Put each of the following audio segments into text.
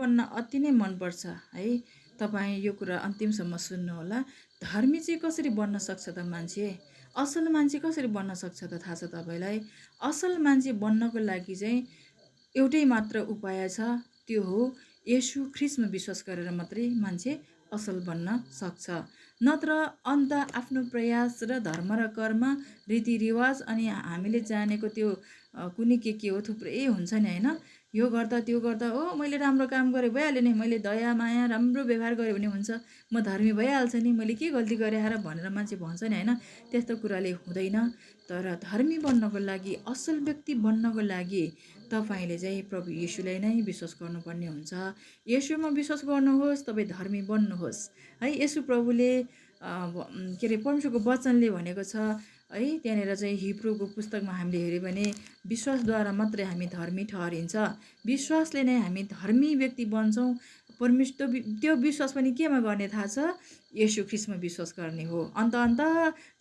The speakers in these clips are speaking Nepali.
बन्न अति नै मनपर्छ है। तपाईँ यो कुरा अन्तिमसम्म सुन्नुहोला। धर्मी चाहिँ कसरी बन्न सक्छ त मान्छे? असल मान्छे कसरी बन्न सक्छ त थाहा छ तपाईँलाई? असल मान्छे बन्नको लागि चाहिँ एउटै मात्र उपाय छ, त्यो हो येशू ख्रिस्टमा विश्वास गरेर मात्रै मान्छे असल बन्न सक्छ। नत्र अन्त आफ्नो प्रयास र धर्म र कर्म, रीतिरिवाज अनि हामीले जानेको त्यो कुनै के हो थुप्रै हुन्छ नि होइन। यो गर्दा त्यो गर्दा मैले राम्रो काम गरेँ भइहाल्यो नि, मैले दया माया राम्रो व्यवहार गरेँ भने हुन्छ, म धर्मी भइहाल्छ नि, मैले के गल्ती गरेँ र भनेर मान्छे भन्छ नि होइन। त्यस्तो कुराले हुँदैन। तर धर्मी बन्नको लागि, असल व्यक्ति बन्नको लागि तपाईँले चाहिँ प्रभु येशूलाई नै विश्वास गर्नुपर्ने हुन्छ। येशूमा विश्वास गर्नुहोस्, तपाईँ धर्मी बन्नुहोस् है। येशू प्रभुले के अरे परमेश्वरको वचनले भनेको छ है। त्यहाँनिर चाहिँ हिब्रूको पुस्तकमा हामीले हेऱ्यो भने विश्वासद्वारा मात्रै हामी धर्मी ठहरिन्छ, विश्वासले नै हामी धर्मी व्यक्ति बन्छौँ। परमेश्वर त्यो विश्वास पनि केमा गर्ने थाहा छ? येशू ख्रिस्टमा विश्वास गर्ने हो। अन्त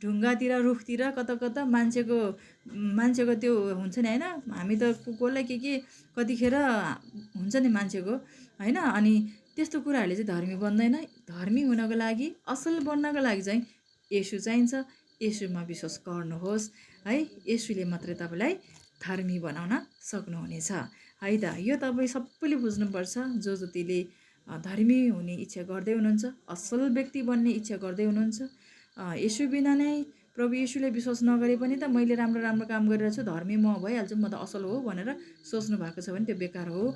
ढुङ्गातिर, रुखतिर, कता कता मान्छेको त्यो हुन्छ नि होइन। हामी त कसलाई के कतिखेर हुन्छ नि मान्छेको होइन। अनि त्यस्तो कुराहरूले चाहिँ धर्मी बन्दैन। धर्मी हुनको लागि, असल बन्नको लागि चाहिँ येशू चाहिन्छ। येशूमा विश्वास गर्नुहोस् है। येशूले मात्रै तपाईँलाई धर्मी बनाउन सक्नुहुनेछ है त। यो तपाईँ सबैले बुझ्नुपर्छ। जतिले धर्मी हुने इच्छा गर्दै हुनुहुन्छ, असल व्यक्ति बन्ने इच्छा गर्दै हुनुहुन्छ, येशू बिना नै प्रभु येशूलाई विश्वास नगरे पनि त मैले राम्रो राम्रो काम गरेर छु, धर्मी म भइहाल्छु, म त असल हो भनेर सोच्नु भएको छ भने त्यो बेकार हो।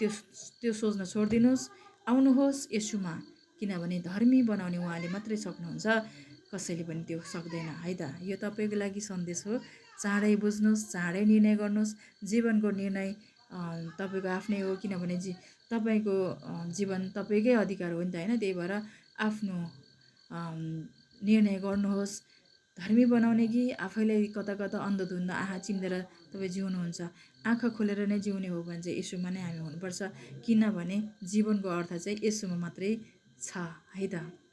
त्यो सोच्न छोडिदिनुहोस्। आउनुहोस् येशूमा, किनभने धर्मी बनाउने उहाँले मात्रै सक्नुहुन्छ, कसैले पनि त्यो सक्दैन है त। यो तपाईँको लागि सन्देश हो। चाँडै बुझ्नुहोस्, चाँडै निर्णय गर्नुहोस्। जीवनको निर्णय तपाईँको आफ्नै हो, किनभने तपाईँको जीवन तपाईँकै अधिकार हो नि त होइन। त्यही भएर आफ्नो निर्णय गर्नुहोस्। धर्मी बनाउने कि आफैलाई कता कता अन्धधुन्ध आँखा चिम्लेर तपाईँ जिउनुहुन्छ? आँखा खोलेर नै जिउने हो भने चाहिँ येशूमा नै हामी हुनुपर्छ, किनभने जीवनको अर्थ चाहिँ येशूमा मात्रै छ है त।